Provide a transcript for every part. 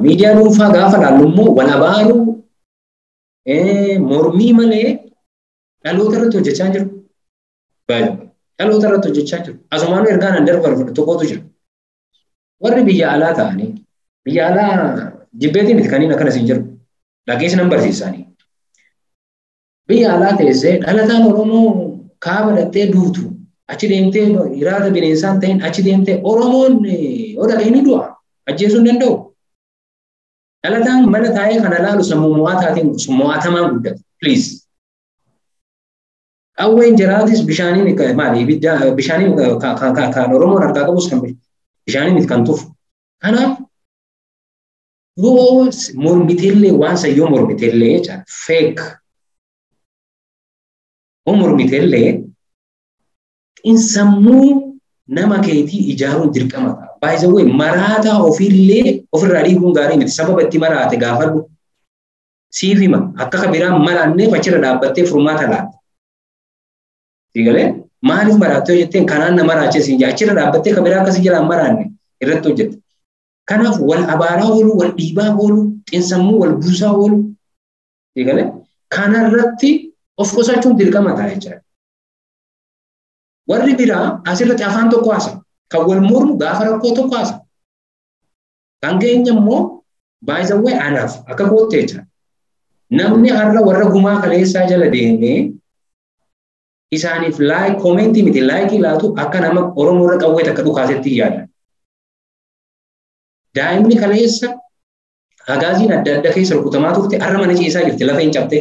Miidiyaa dhuunfaa gaafa laallu immoo wal abaaruu mormii malee dhaloota irratti hojjechaa jiru. Dhaloota irratti hojjechaa jiru. Asumaanuu ergaan an darbarfadhu tokkotu jira. Warri biyya alaa ta'anii biyya alaa jibbeetii miti kanneen akkanas hin jiru. Dhageessi nan barsiisaanii. Biyya alaa teessee dhalataan Oromoo kaaba dhattee duutu achi deemtee hiraata bineensaan ta'in achi deemtee Oromoon yoo dhaqee ni du'a. Ajjeesuu hin danda'u. Dhalataan mana taa'ee kana laalu sammuu mo'ataatiin mo'atamaan guddata. Please. Qawween jiraatis bishaaniin maali ibidda bishaaniin kan Oromoon harkaa qabus kan bishaaniin kan tufu. Kanaaf yoo mormiteellee waan san yoo mormiteellee jechaadha fake yoo mormiteellee sammuu nama keetii ijaaruun dirqama ta'a. By the way, maraataa ofiillee ofirraa dhiibuun gaarii miti. Sababa itti maraate gaafadhu. Siif hima. Akka ka biraan maraanneef achirra dhaabbattee furmaata laatta. Siigalee maaliif maraattee hojjetteen kanaan na maraachee siin jaa achirra dhaabbattee ka biraa akkasii jalaan maraanne irratti hojjette. Kanaaf wal abaaraa oolu, wal dhiibaa oolu, xiinsammuu wal buusaa oolu. Siigalee kanarratti of qusachuun dirqama ta'a jechaadha. Warri biraa asirratti afaan tokko haasa. Kan wal mormu gaafa rakkoo tokko haasa. Kan keenya immoo by the way anaaf akka kootti jechaadha. Namni har'a warra gumaa kaleessaa jala deemee isaaniif like commentii miti likeii laatu akka nama Oromoo irra qawwee takka dhukaasetti yaada. Daa'imni kaleessa hagaaziin adda addaa keessa rukutamaa turte har'a mana ciisaa jirti lafa hin cabte.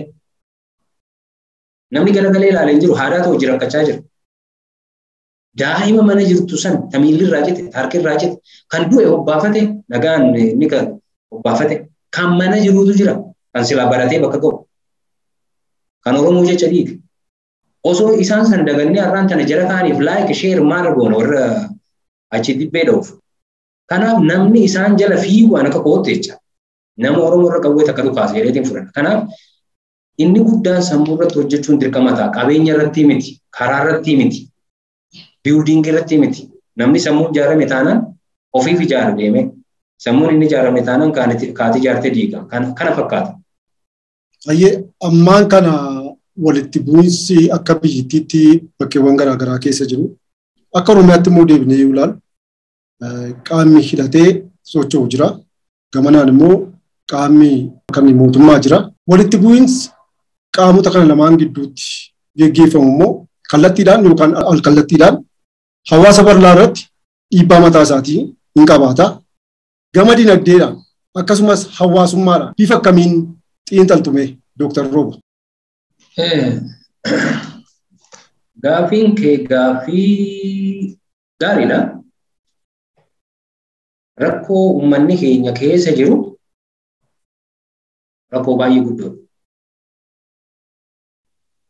Namni garagalee ilaalee hin jiru haadhaa ta'u hojii rakkachaa jira. Daa'ima mana jirtu san tamiilli irraa cite, harki irraa cite, kan du'e obbaafate, nagaan ni kan obbaafate, kan mana jirutu jira, kan silaa baratee bakka ga'u, kan Oromoo jecha dhiige. Osoo isaan san dagannee har'aan tana jara kaaniif like share maal goona warra achi dibbee dha'uuf. Kanaaf namni isaan jala fiigu an akka kootti jecha. Nama Oromoo irra qawwee takka dhukaase jedheetiin fudhata. Kanaaf inni guddaan sammuu irratti hojjechuun dirqama ta'a. Qabeenya irratti miti, karaa irratti miti, building irratti miti. Namni sammuun ijaarame taanaan ofiif ijaara deeme. Sammuun inni ijaarame taanaan kaati ijaarte diiga. Kana fakkaata. Ayyee ammaan kana walitti bu'insi akka biyyattiitti bakkeewwan garaagaraa keessa jiru. Akka Oromiyaatti immoo deebinee yoo ilaalu qaamni hidhatee socho'u jira. Gamanaan immoo qaamni kan mootummaa jira. Walitti bu'insi qaamota kana lamaan gidduutti geggeeffamu immoo kallattiidhaan yookaan alkallattiidhaan hawaasa bal'aa irratti dhiibbaa mataa isaatii hin qabaata. Gama dinagdeedhaan akkasumas hawaasummaadhaan bifa akkamiin xiinxaltume Dooktar Rooba? Gaafiin kee gaafii gaariidha. Rakkoo uummanni keenya keessa jiru rakkoo baay'ee guddoodha.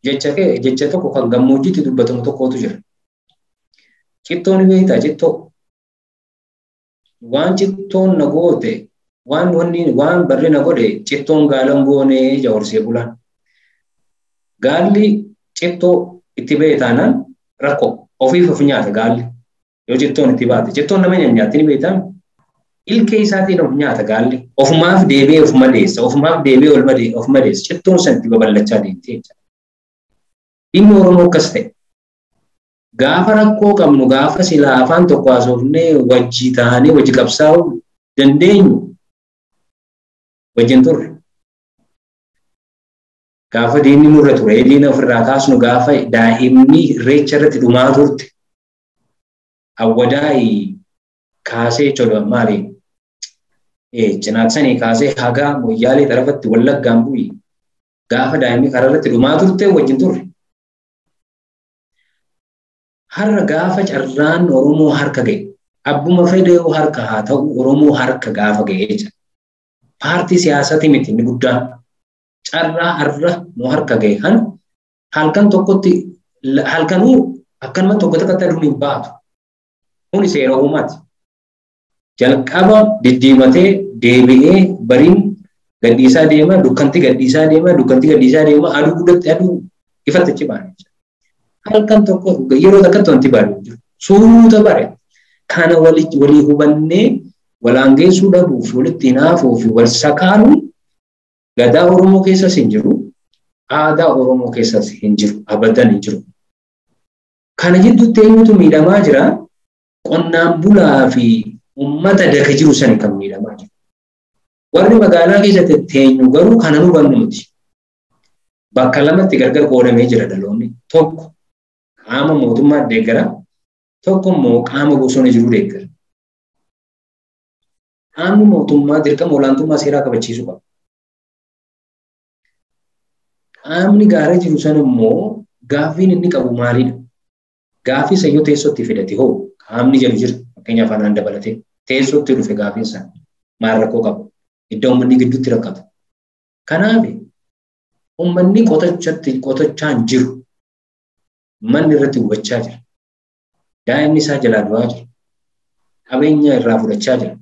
Jecha kee jecha tokko kan gammoojjiitti dubbatamu tokkotu jira. Cittoo ni beektaa cittoo. Waan cittoon na goote waan wanni waan barri na godhe cittoon gaalan goonee ija horsee bulaan. Gaalli cittoo itti ba'e taanaan rakkoo ofiif of nyaata gaalli. Yoo cittoon itti baate cittoon nama nyaatti ni beektaa. Ilkee isaatiin of nyaata gaalli. Ofumaaf deebi'ee of madeessa. Ofumaaf deebi'ee of madeessa. Cittoon san itti babal'achaa deemti jechuudha. Dhimmi Oromoo akkas ta'e. Gaafa rakkoo qabnu gaafa silaa afaan tokko haasofnee wajji taanee wajji qabsaa'uu dandeenyu wajjin turre. Gaafa diinni nurra ture diina ofirraa kaasnu gaafa daa'imni irreecha irratti dhumaa turte. Awwadaayi kaasee jechuudha maali? Cinaaksanii kaasee hagaa moyyaalee tarafatti wallaggaan bu'i. Gaafa daa'imni karaa irratti dhumaa turte wajjin turre. Har'a gaafa carraan Oromoo harka ga'e abbuma fedhe harka haa ta'u Oromoo harka gaafa ga'e jecha. Paartii siyaasaati miti inni guddaan. Carraa har'a nu harka ga'e kana halkan tokkotti halkanuu akkanuma tokko tokkotti aduun hin baatu. Kuni seera uumaati. Jalqaba diddiimatee deebi'ee bariin gadhiisaa deema, dukkanti gadhiisaa deema, dukkanti gadhiisaa deema, aduu guddatti aduu ifatti achi baana. Halkan tokko yeroo takkatti wanti baru jiru. Suuta bare. Kana walii hubannee Walaangeessuu dhabuu fi walitti hinaafuu fi wal sakaaluun gadaa Oromoo keessas hin jiru, aadaa Oromoo keessas hin jiru, abadan hin jiru. Kana jidduutti eenyutu miidhamaa jira? Qonnaan bulaa fi uummata daka jiru sani kan miidhamaa jiru. Warri magaalaa keessatti teenyu garuu kana nu hubannu miti. Bakka lamatti gargar qoodamee jira dhaloonni. Tokko qaama mootummaa deeggara, tokko immoo qaama bosona jiru deeggara. Qaamni mootummaa dirqama olaantummaa seeraa kabachiisuu qaba. Qaamni gaara jiru sana immoo gaaffiin inni qabu maalidha? Gaaffii isa yoo teessootti fidate hoo qaamni jedhu jira. Fakkeenyaaf anaan dabalatee teessootti dhufe gaaffiin sana maal rakkoo qaba? Iddoo uummanni gidduutti rakkatu. Kanaaf uummanni qotachaa hin jiru. Manni irratti gubachaa jira. Daa'imni isaa jalaa du'aa jira. Qabeenya irraa fudhachaa jira.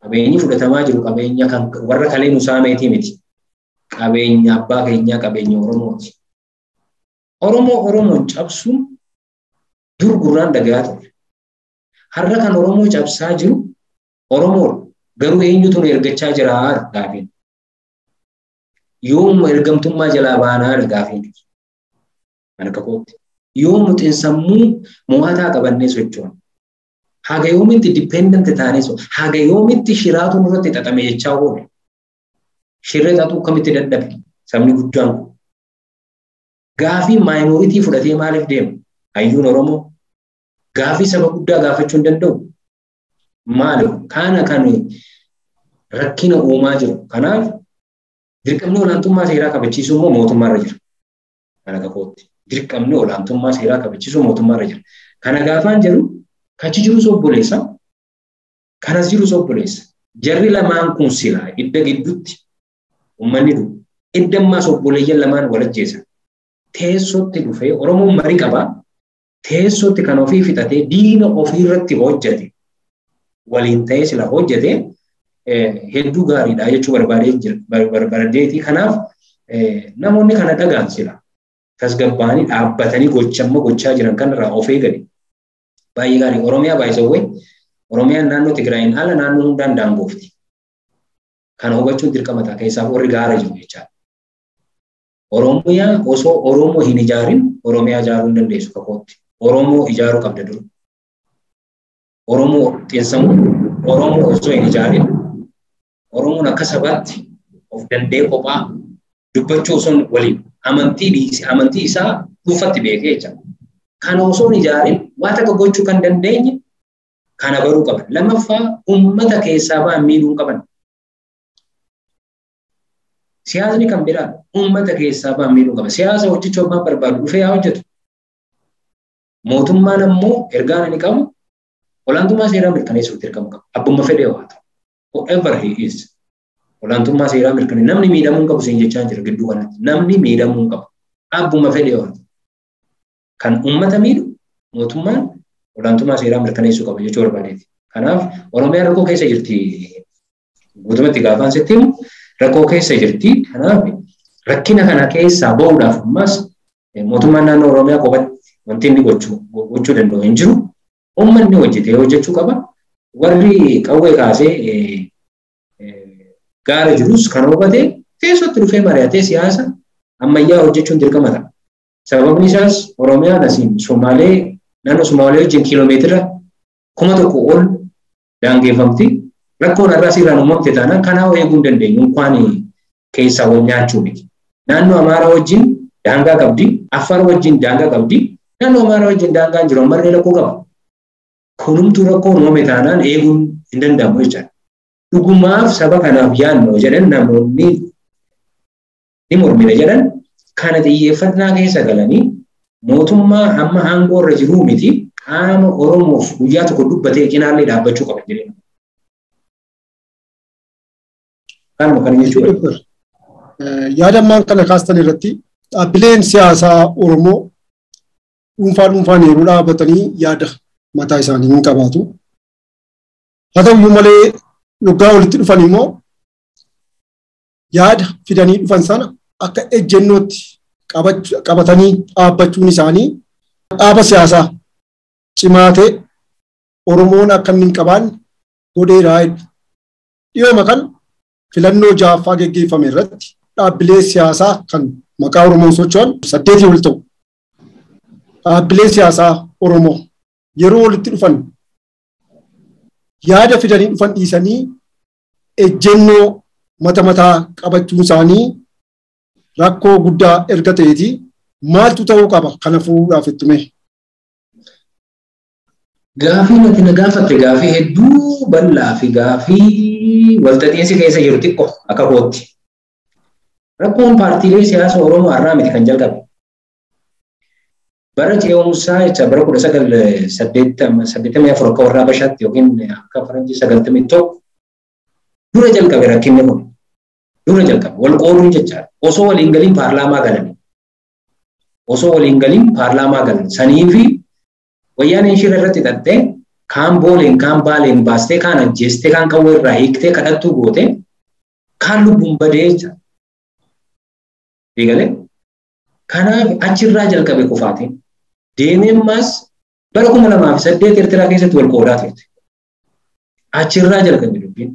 Qabeenyi fudhatamaa jiru qabeenya kan warra kalee nu saameetii miti. Qabeenya abbaa keenyaa qabeenya Oromooti. Oromoo Oromoon cabsuun dur gurraan dhagayaa turre. Har'a kan Oromoo cabsaa jiru Oromoodha. Garuu eenyutu nu ergachaa jira gaafiin. Yoomuma ergamtummaa jalaa baanaa gaafiin. Kan akka kootti. Yoomuma xiinsammuu mo'ataa qabannee sochoona. Haga yoomitti dependent taanee so haga yoomitti shiraatu nurratti xaxame jechaa oole. Shirree xaxuu akkamitti dadhabe sabni guddaan kun. Gaafii maayinooritii fudhatee maaliif deema? Hayyuun Oromoo gaafii saba guddaa gaafachuu hin danda'u. Maaliif? Kana kan rakkina uumaa jiru. Kanaaf dirqamni olaantummaa seeraa kabachiisuu immoo mootummaarra jira. Kan akka kootti. Dirqamni olaantummaa seeraa kabachiisuu mootummaarra jira. Kana gaafaan jedhu kachi jirus obboleessa, kanas jirus obboleessa. Jarri lamaan kun silaa idda gidduutti uummanni dhufu. Idda ammaas obboleeyyan lamaan wal ajjeesan. Teessootti dhufee Oromoon marii qabaa. Teessootti kan ofii fixatee diina ofiirratti hojjete. Waliin ta'ee sila hojjete hedduu gaariidha jechuu barbaadeeti. Kanaaf namoonni kana dhagaan sila tasgabbaa'anii dhaabbatanii gochamma gochaa jiran kanarraa of eegani. Baay'ee gaarii. Oromiyaa baay'isawwee Oromiyaan naannoo Tigraayin ala naannoo hundaan daangoofti. Kana hubachuun dirqama ta'a. Keessaaf warri gaara jiru jechaadha. Oromiyaa osoo Oromoo hin ijaarin Oromiyaa ijaaruu hin dandeessu kakootti. Oromoo ijaaruu qabda dura. Oromoo xiinsammuu Oromoo osoo hin ijaarin Oromoon akka sabaatti of danda'ee kophaa dubbachuu osoo waliin amantii isaa dhuunfatti beekee jechaadha. Kana osoo hin ijaarin waan takka gochuu kan dandeenye kana baruu qaban. Lammaffaa uummata keessaa ba'an miidhuu qaban. Siyaasni kan biraa uummata keessaa ba'an miidhuu qaban. Siyaasa hojjechuu abbaan barbaadu dhufee haa hojjetu. Mootummaan ammoo ergaan inni qabu olaantummaa seeraa mirkaneessuuf dirqama qaba. Abbumma fedhee haa ta'u. Whoever he is. Olaantummaa seeraa mirkaneessu. Namni miidhamuu hin qabu siin jechaa jira gidduu kanatti. Namni miidhamuu hin qabu. Abbumma fedhee haa ta'u. Kan uummata miidhu mootummaan olaantummaa seeraa mirkaneessuu qaba jechuu barbaadeeti. Kanaaf Oromiyaan rakkoo keessa jirti. Guutumatti gaafaan sitti himu rakkoo keessa jirti. Kanaaf rakkina kana keessaa bahuudhaaf ammas mootummaan naannoo Oromiyaa qofatti wanti inni gochuu danda'u hin jiru. Uummanni hojjetee hojjechuu qaba. Warri qawwee kaasee gaara jirus kan hubatee teessootti dhufee mari'atee siyaasa ammayyaa hojjechuun dirqama ta'a. Sababni isaas Oromiyaan asiin Somaalee naannoo Somaalee wajjin kiiloomeetira 1000 ol daangeffamti. Rakkoon har'aa asirraan uumamte taanaan kanaa eeguu hin dandeenyu inkwaan keessaa wal nyaachuu miti. Naannoo Amaaraa wajjin daangaa qabdi, Affaar wajjin daangaa qabdi, naannoo Amaaraa wajjin daangaan jiru ammallee rakkoo qaba. Kunumtuu rakkoon uumame taanaan eeguun hin danda'amu jechaadha. Dhugumaaf saba kanaaf yaadnoo jedhan namoonni ni mormina jedhan kana xiyyeeffannaa keessa galanii mootummaa amma aangoo irra jiruu miti qaama Oromoof guyyaa tokko dubbatee cinaallee dhaabbachuu qaba jedhee. Kanuma kana jechuudha. Yaada ammaan kana kaastan irratti dhaabbileen siyaasaa Oromoo dhuunfaa dhuunfaan yeroo dhaabbatanii yaada mataa isaanii hin qabaatu. Haa ta'uyyuu malee yoggaa walitti dhufan immoo yaada fidanii dhufan sana akka ejjennootti qabatanii dhaabbachuun isaanii dhaaba siyaasaa cimaa ta'e Oromoon akka inni hin qabaanne godheeraa jedhu. Dhiyooma kan filannoo ja'affaa geggeeffame irratti dhaabbilee siyaasaa kan maqaa Oromoon socho'an 8 ol ta'u. Dhaabbilee siyaasaa Oromoo yeroo walitti dhufan yaada fidanii dhufan dhiisanii ejjennoo mata mataa qabachuun isaanii rakkoo guddaa erga ta'eeti maaltu ta'uu qaba kana fuudhaaf ittime. Gaafii nati na gaafatte gaafii hedduu bal'aa fi gaafii walxaxiinsi keessa jiru xiqqoo akka kootti. Rakkoon paartiilee siyaasa Oromoo har'aa miti kan jalqabe. Bara ce'umsaa jecha bara 1984 akka warra Habashaatti yookiin akka faranjii 91 dura jalqabe rakkinni kun. Dura jalqabe wal qooduun jechaadha. Osoo waliin galiin paarlaamaa galanii. Osoo waliin galiin paarlaamaa galan. Sanii fi wayyaaneen shira irratti hidhattee kaan booleen kaan baaleen baastee kaan ajjeestee kaan qawwee irraa hiiktee kadhattuu goote kaan lubbuun badee jecha. Eegalee kanaaf achirraa jalqabe qofaatiin deemee ammaas bara 2008 Eertiraa keessatti wal qoodaa turte. Achirraa jalqabe dubbiin.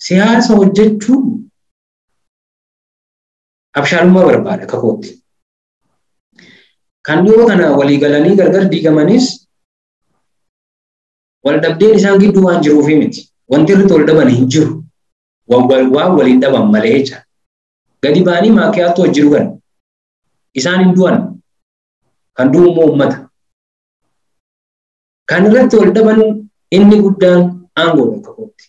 Siyaasa hojjechuun abshaalummaa barbaada akka kootti. Kan dhiyoo kana walii galanii gargar diigamanis wal dhabdeen isaan gidduu waan jiruufi miti. Wanti irratti wal dhaban hin jiru. Waan waliin dhaban malee jecha. Gadi ba'anii maakiyaattuu hojii dhugan. Isaan hin du'an. Kan du'u immoo uummata. Kan irratti wal dhaban inni guddaan aangoodha akka kootti.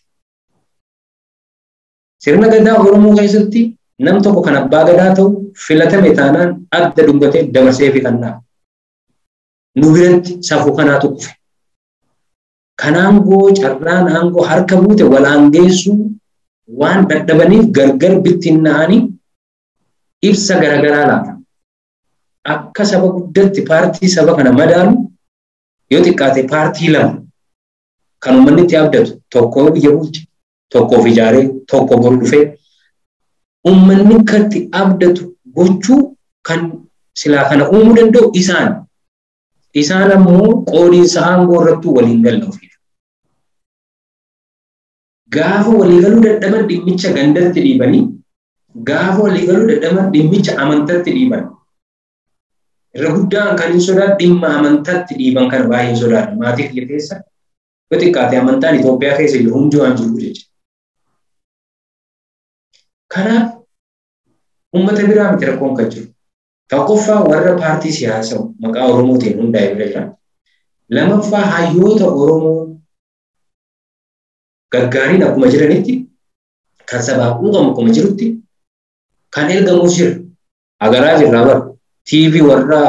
Sirna gadaa Oromoo keessatti nam tokko kan abbaa gadaa ta'u filatame taanaan adda dhungatee dabarsee fi kennaa. Nu biratti safuu kanaatu kufe. Kan aangoo carraan aangoo harka buute wal aangeessuu waan dadhabaniif gargar bittinnaa'anii ibsa garagaraa laata. Akka saba guddatti paartii saba kana madaalu yoo xiqqaate paartii lama kan uummanni itti abdatu tokko biyya bulche tokko of ijaaree tokko boru dhufee uummanni akka itti abdatu gochuu kan silaa kana uumuu danda'u isaan. Isaan ammoo qoodiinsa aangoo irrattuu waliin galle ofiidha. Gaafa walii galuu dadhaban dhimmicha gandatti dhiibanii, gaafa walii galuu dadhaban dhimmicha amantatti dhiiban. Irra guddaan kan hin sodaadhu dhimma amantatti dhiiban kana baay'een sodaadha. Maatii kiyya keessa yoo xiqqaate amantaan Itoophiyaa keessa jiru hundi waan jiru jecha. Kanaaf uummata biraa miti rakkoon kan jiru. Tokkoffaa warra paartii siyaasaa maqaa Oromootiin hundaa'e bira jira. Lamaffaa hayyoota Oromoo gaggaariin akkuma jiranitti kan sabaaf quuqamu akkuma jirutti kan ergamus jira. Agaraa jirraa bara. TV warra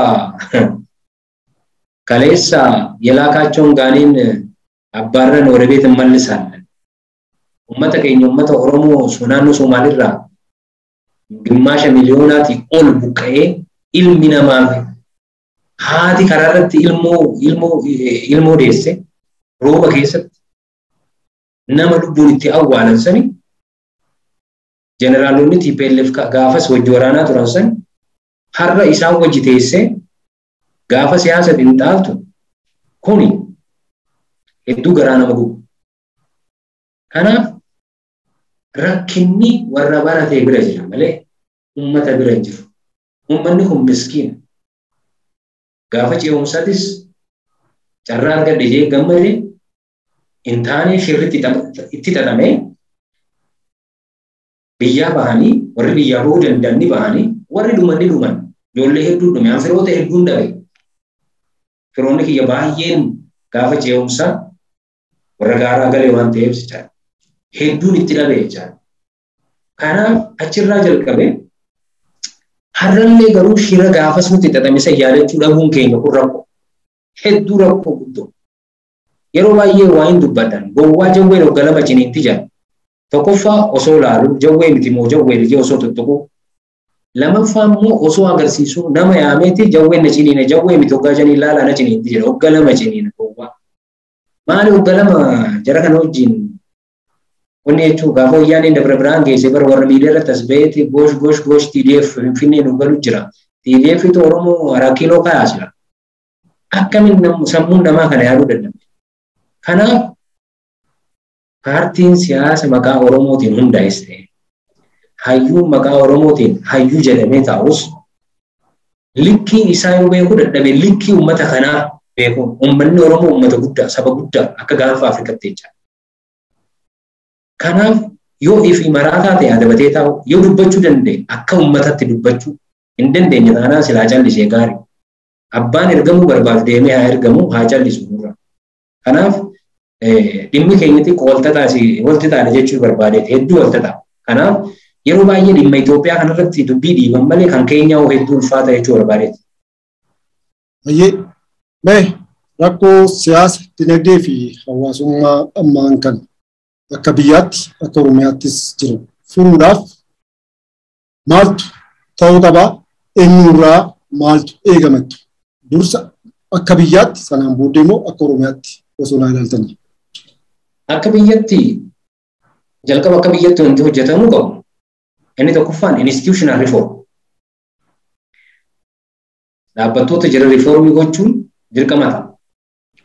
kaleessa yelaakaachoon gaaniin abbaarran ወደ ቤት እንመልሳለን። Uummata keenya uummata Oromoo naannoo Somaalirraa gimmaasha miliyoonaatii ol buqqa'ee ilmi namaa haati karaa irratti ilmoo deesse rooba keessatti nama lubbuun itti awwaalan sani jeneraalonni TPLF gaafas wajji waraanaa turan sani har'a isaan wajji teessee gaafa siyaasa xinxaaltu kuni hedduu garaa nama gubu. Kanaaf rakkinni warra baratee bira jira malee uummata bira hin jiru. Uummanni kun miskiina. Gaafa ce'umsaatis carraa argadhe jee gammadee hin taane shirritti itti xaxamee biyyaa bahanii warri biyyaa bahuu danda'an ni bahanii warri dhuman ni dhuman. Ijoollee hedduu dhume an firoota hedduun dhabe. Firoonni kiyya baay'een gaafa ce'umsaa warra gaaraa galee waan ta'eef jechaadha. Hedduun itti dhabe jechaadha. Kanaaf achirraa jalqabee har'allee garuu shira gaafas nuti xaxame isa yaadachuu dhabuun keenya kun rakkoo. Hedduu rakkoo guddoo. Yeroo baay'ee waa hin dubbatan. Gowwaa jawwee hogga lama ciniinti jira. Tokkoffaa osoo laalu jawwee miti moo jawwee lijee osoo tuttuqu. Lamaffaa immoo osoo agarsiisu nama yaameeti jawwee na ciniina jawwee miti hoggaa janii laalaa na ciniinti jira. Hogga lama ciniina gowwaa. Maali hogga lama jara kana wajjin wanni jechuun gaafa wayyaaneen Dabra Birhaan geesse bara warra miidiyaa irratti as ba'eeti goosh goosh goosh TDF Finfinnee nu galu jira. TDF tu Oromoo Araa Kiiloo kaayaa jira. Akkamiin sammuun namaa kana yaaduu danda'e? Kanaaf Paartiin siyaasa maqaa Oromootiin hundaa'es ta'e hayyuu maqaa Oromootiin hayyuu jedhamee taa'us likkii isaa yoo beekuu dadhabe likkii uummata kanaa beekuun uummanni Oromoo uummata guddaa saba guddaa akka gaanfa Afrikaatti jechaadha. Kanaaf yoo ifi maraataa ta'e adabatee taa'u yoo dubbachuu danda'e akka uummatatti dubbachuu hin dandeenye taanaan silaa callisee gaarii. Abbaan ergamuu barbaadu deemee haa ergamu haa callisu nurra. Kanaaf dhimmi keenya xiqqoo walxaxaadha jechuu barbaadeeti hedduu walxaxaa. Kanaaf yeroo baay'ee dhimma Itoophiyaa kanarratti dubbii dhiiban malee kan keenya hoo hedduu ulfaata jechuu barbaadeeti. Baay'ee mee rakkoo siyaasa dinagdee fi hawaasummaa ammaan kan akka biyyaatti akka Oromiyaattis jiru furuudhaaf maaltu ta'uu qabaa eenyurraa maaltu eegamattu dursa akka biyyaatti sanaan booddee immoo akka Oromiyaatti osoo naa ilaaltanii. Akka biyyatti jalqaba akka biyyatti wanti hojjetamuu qabu inni tokkoffaan institutional reform. Dhaabbattoota jira reformii gochuun dirqama ta'a.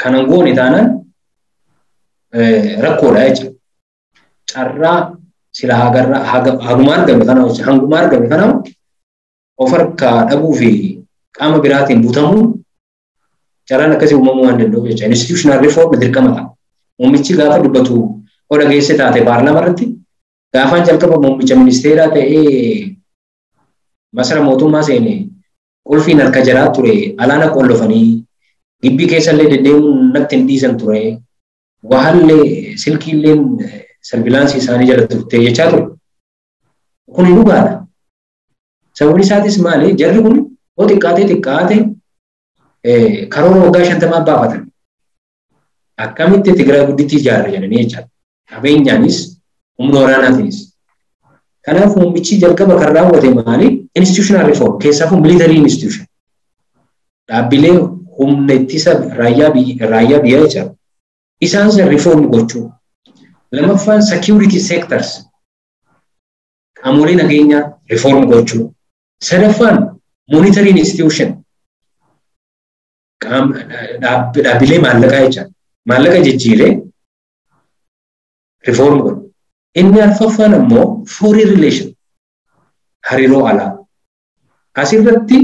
Kanan goone taanaan rakkoodha jechuudha. Carraa sila haguma argame kana hanguma argame kana of harkaa dhabuu fi qaama biraatiin butamuu carraan akkasii uumamuu waan danda'uuf jecha institutional reform dirqama ta'a. Muummichi gaafa dubbatu oda geesse taate paarlaamaa irratti gaafaan jalqaba muummicha ministeeraa ta'ee masara mootummaa seene qulfiin harka jalaa ture alaana qollofanii gibbii keessallee deddeemuun natti hin dhiisan ture wahaallee silkiilleen sarvilaansii isaanii jala turte jechaa ture. Kun dhugaadha. Sababni isaatis maali? Jarri kun yoo xiqqaatee xiqqaate karoora waggaa 50 baafatan. Akkamitti Tigraay gudditti ijaarra jedhanii jechaadha. Qabeenyaanis humna waraanaatiinis. Kanaaf muummichi jalqaba kan raawwate maali? Institutional reform keessaafuu military institution. Dhaabbilee humna ittisa raayyaa biyyaa jechaadha. Isaan san reform gochuu. Lammaffaan security sectors qaamolee nageenyaa reform gochuu. Sadaffaan monetary institution dhaabbilee maallaqaa jechaadha. Maallaqa jijjiiree reform godhu. Inni arfaffaan ammoo foreign relation hariiroo alaa. Asirratti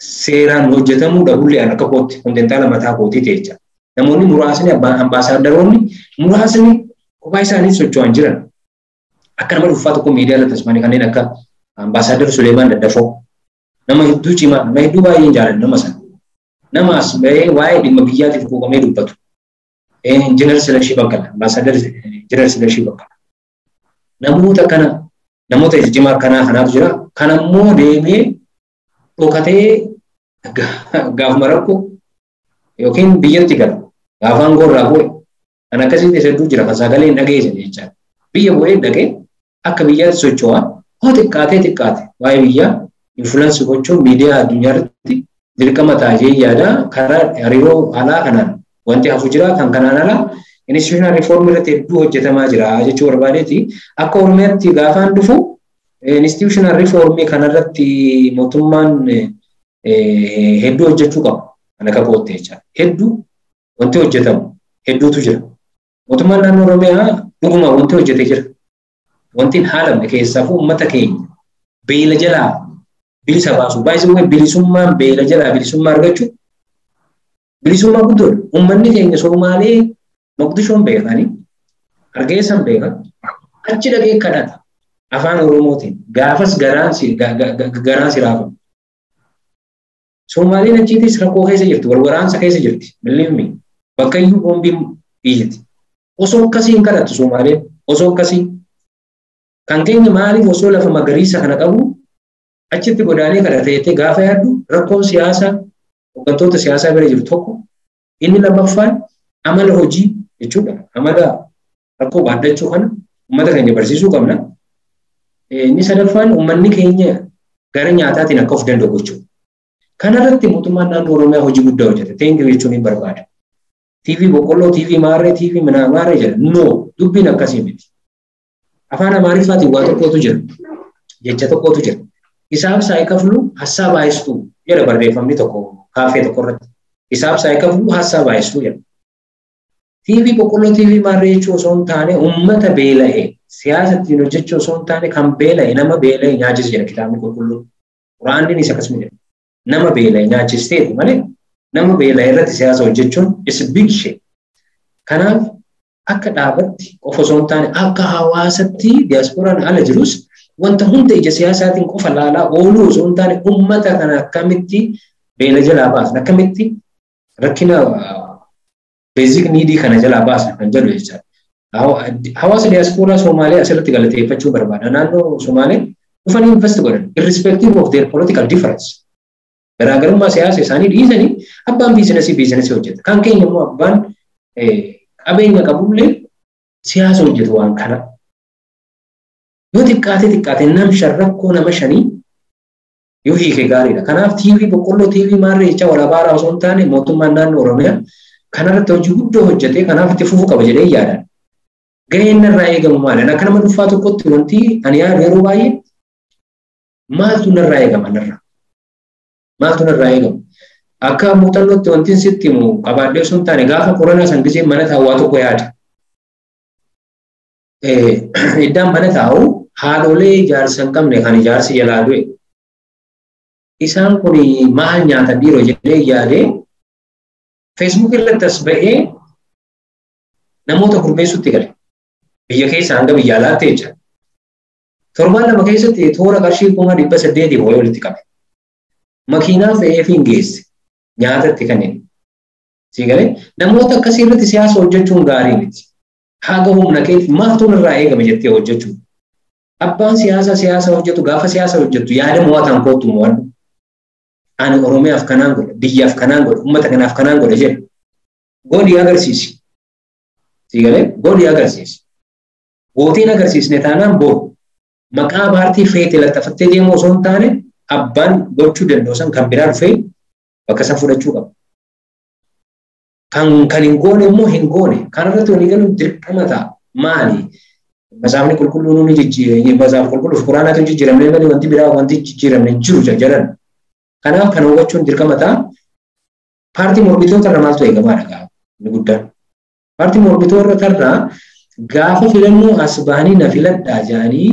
seeraan hojjetamuu dhabullee akka kootti kontentaala mataa kootii ta'e jecha. Namoonni muraasni ambaasaadaronni muraasni kophaa isaanii socho'an jiran. Akka nama dhuunfaa tokko miidiyaa irratti asmaanii kanneen akka ambaasaaddar Suleemaan Daddafoo nama hedduu cimaa nama hedduu baay'een jaalladha nama sana. Nama as bahee waa'ee dhimma biyyaatiif quuqamee dubbatu. Injiinar Silashii Baqqalaa, ambaasaaddar Injiinar Silashii Baqqalaa. Namoota kana namoota cimaa akkanaa kanaatu jira. Kanammoo deemee dhokatee gaafuma rakkoo yookiin biyyatti gala. Gaafa aangoo irraa bu'e kan akkasitti hedduu jira kan sagalee hin dhageessan jechaadha. Biyya bu'ee dhaqee akka biyyaatti socho'aa hoo xiqqaatee xiqqaate waa'ee biyyaa influensi gochuun miidiyaa addunyaa irratti dirqama taa'ee yaada karaa hariiroo alaa kanaan wanti hafu jira kan kanaan alaa institutional reform irratti hedduu hojjetamaa jira jechuu barbaadeeti. Akka Oromiyaatti gaafaan dhufu institutional reform kanarratti mootummaan hedduu hojjechuu qaba. Kan akka kootti jechaadha. Hedduu wanti hojjetamu hedduutu jira. Mootummaan naannoo Oromiyaa dhuguma wanti hojjete jira. Wanti hin haalamne keessaafuu uummata keenya beela jalaa bilisa baasu. Baay'isuu bilisummaan beela jalaa bilisummaa argachuu bilisummaa guddoodha. Uummanni keenya Somaalee Moqdishoon beekanii Hargeysan beekan achi dhaqee kadhata afaan Oromootiin gaafas garaan si raafama. Somaaleen achiitis rakkoo keessa jirti, wal waraansa keessa jirti. Believe me. Bakka iyyuu boombiin iyyiti. Osoo akkasii hin kadhattu Somaaleen osoo akkasii. Kan keenya maaliif osoo lafa magariisa kana qabu achitti godaanee kadhata jettee gaafa yaaddu rakkoon siyaasaa hooggantoota siyaasaa bira jiru tokko inni lammaffaan amala hojii jechuudha. Amala rakkoo baaddachuu kana uummata keenya barsiisuu qabna. Inni sadaffaan uummanni keenya gara nyaataatiin akka of danda'u gochuudha. Kanarratti mootummaan naannoo Oromiyaa hojii guddaa hojjete. Teenkii jechuun hin barbaada. TV boqqolloo, TV maarree, TV maarree jedha. No, dubbiin akkasii miti. Afaan Amaariffaatiin waa tokkotu jira. Jecha tokkotu jira. Isaaf saayikaflu hassaa baay'istuu jedha barreeffamni tokko kaaffee tokko irratti. Isaaf saayikaflu hassaa baay'istuu jedha. TV boqqolloo TV maarree jechuu osoo hin taane uummata beela'e siyaasa ittiin hojjechuu osoo hin taane kan beela'e nama beela'e nyaachise jedha kitaabni qulqulluun. Quraannis akkasuma jedha. Nama beela'e nyaachisteeti malee nama beela'e irratti siyaasa hojjechuun is big shame. Kanaaf akka dhaabatti qofa osoo hin taane akka hawaasatti diyaaspooraan ala jirus wanta hunda ija siyaasaatiin qofa laalaa ooluu osoo hin taane uummata kana akkamitti beela jalaa baasna, akkamitti rakkina basic need kana jalaa baasna kan jedhu jechaadha. Hawaasa diyaaspooraa Somaalee asirratti galateeffachuu barbaada. Naannoo Somaalee dhufanii invest godhan irrespective of their political difference. Garaagarummaa siyaasa isaanii dhiisanii abbaan biizinasii biizinasii hojjeta. Kan keenya immoo abbaan qabeenya qabullee siyaasa hojjetu waan kana. Yoo xiqqaate xiqqaate nam shan rakkoo nama shanii yoo hiike gaariidha. Kanaaf TV boqqolloo TV maarree jecha wal abaaraa osoo hin taane mootummaan naannoo Oromiyaa kanarratti hojii guddoo hojjetee kanaaf itti fufuu qaba jedhee yaadan. Gaheen narraa eegamu maali? Akka nama dhuunfaa tokkotti wanti ani yaadu yeroo baay'ee maaltu narraa eegama narraa? Maaltu narraa eegamu? Akka muuxannootti wanti sitti himu qabaadhee osoo hin taane gaafa koronaa san gisee mana taa'u tokko yaada. Iddaan mana taa'u haadholee ijaarsa hin qabne kan ijaarsi jalaa du'e. Isaan kun maal nyaatan dhiiroo jedhee yaadee Facebook irratti as ba'ee namoota gurmeessutti gale. Biyya keessa hanga biyya alaatti jecha. Torbaan 2 keessatti toora qarshii 800,000 wayii walitti qabe. Makiinaa fe'ee fi hin geesse. Nyaatatti kanneen. Sii galee namoota akkasii irratti siyaasa hojjechuun gaarii miti. Haga humna keetti maaltu irraa eegame jettee hojjechuu. Abbaan siyaasa siyaasa hojjetu gaafa siyaasa hojjetu yaada mo'ataan kootu mo'adhu. Ani Oromiyaaf kanaan godha, biyyaaf kanaan godha, uummata kanaaf kanaan godha jedhu. Godhi agarsiisi. Sii galee godhi agarsiisi. Gootiin agarsiisne taanaan boru maqaa paartii feete laxafattee deemuu osoo hin taane abbaan gochuu danda'u san kan biraa dhufee bakka san fudhachuu qaba. Kan hin goone immoo hin goone. Kanarratti walii galuun dirqama ta'a. Maali? Masaafni qulqulluun ni jijjiirame. Masaaf qulqulluuf quraanaatu jijjiiramne malee wanti biraa wanti jijjiiramne hin jiru jedhan. Kanaaf kana hubachuun dirqama ta'a. Paartii mormitoota irraa maaltu eegamaadha gaafa inni guddaan. Paartii mormitoota irraa gaafa filannoo as bahanii na filadhaa jedhanii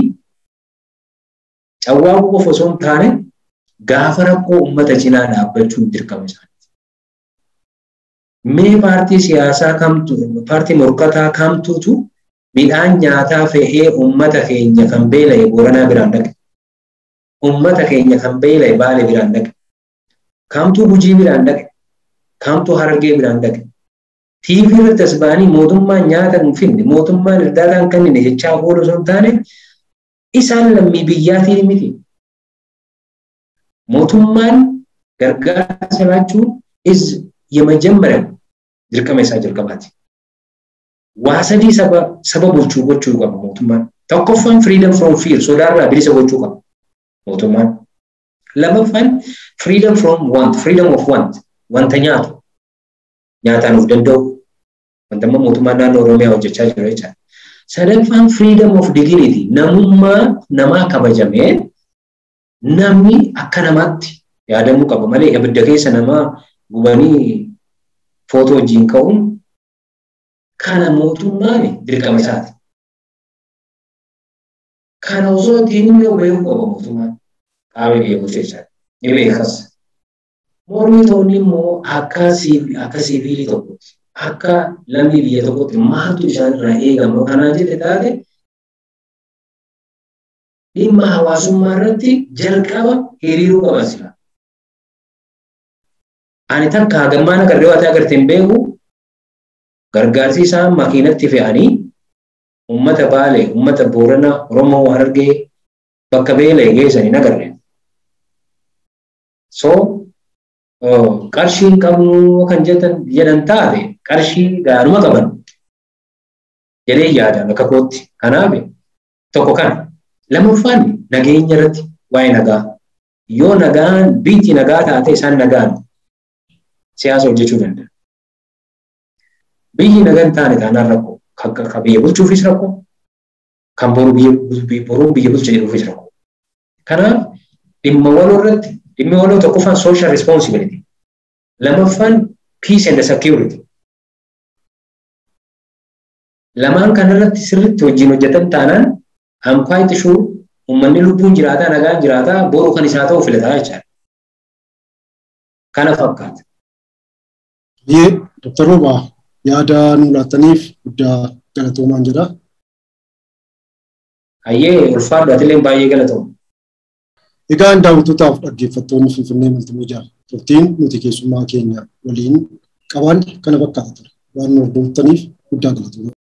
cawwaaquu qofa osoo hin taane gaafa rakkoo uummata cinaa dhaabbachuun dirqama isaaniiti. Mee paartii siyaasaa kamtu, paartii morkataa kamtuutu midhaan nyaataa fe'ee uummata keenya kan beela'e Booranaa biraan dhaqe. Uummata keenya kan beela'e Baalee biraan dhaqe. Kamtuu Gujii biraan dhaqe. Kamtuu Harargee biraan dhaqe. TV irratti as ba'anii mootummaan nyaata hin finne, mootummaan irdaataa hin kennine jechaa oolu osoo hin taane isaan lammii biyyaatiin miti. Mootummaan gargaarsa laachuu is የመጀመሪያው dirqama isaa jalqabaati. Waa sadii saba bulchuu gochuu qaba mootummaan. Tokkoffaan freedom from fear, sodaarraa bilisa gochuu qaba mootummaan. Lammaffaan freedom from want, freedom of want, wanta nyaatu, nyaataan of danda'u, wanta immoo mootummaan naannoo Oromiyaa hojjechaa jiru jechaadha. Sadaffaan freedom of dignity, namummaa namaa kabajamee namni akka namaatti yaadamuu qaba malee abidda keessa namaa gubanii footoo wajjin ka'uun kana mootummaan dirqama isaati. Kana osoo ittiin hin beeku qaba mootummaan. Qaama biyya bulchu jechaadha. Ni beekas. Mormitoonni immoo akka siviilii tokkotti, akka lammii biyya tokkotti maaltu isaan irraa eegama kanaan jedhe taate dhimma hawaasummaa irratti jalqaba hiriiruu qaba sila. Ani takka hagammaan agarree waan agartee hin beeku gargaarsi isaan makiinatti fe'anii uummata Baalee, uummata Booranaa, Oromoo Harargee bakka beela'e geessanii hin agarre. So qarshii hin qabnu kan jedhan taate qarshii gaaruma qaban jedhee yaadaan akka kootti. Kanaaf tokko kana. Lammaffaan nageenya irratti waa'ee nagaa. Yoo nagaan biyyi nagaa taate isaan nagaan siyaasa hojjechuu danda'a. Biyyi nagaan taane taanaan rakkoo. Kan biyya bulchuufis rakkoo. Kan boruu biyya bulcha jedhuufis rakkoo. Kanaaf dhimma waloo irratti dhimmi waloo tokkoffaan social responsibility. Lammaffaan peace and security. Lamaan kanarratti sirriitti hojiin hojjetan taanaan I'm quite sure uummanni lubbuun jiraataa nagaan jiraataa boru kan isaa ta'u filataa jechaadha. Kana fakkaata. Biyyee Dr. Roobaa yaada nu laattaniif guddaa galatoomaan jedha. Hayyee ulfaadhu atillee baay'ee galatooma. Egaa daawwattootaaf dhaggeeffattoonni Finfinnee Multiimiidiyaa turtiin nuti keessummaa keenya waliin qaban kana fakkaata ture. Waan nu hordoftaniif guddaa galatooma.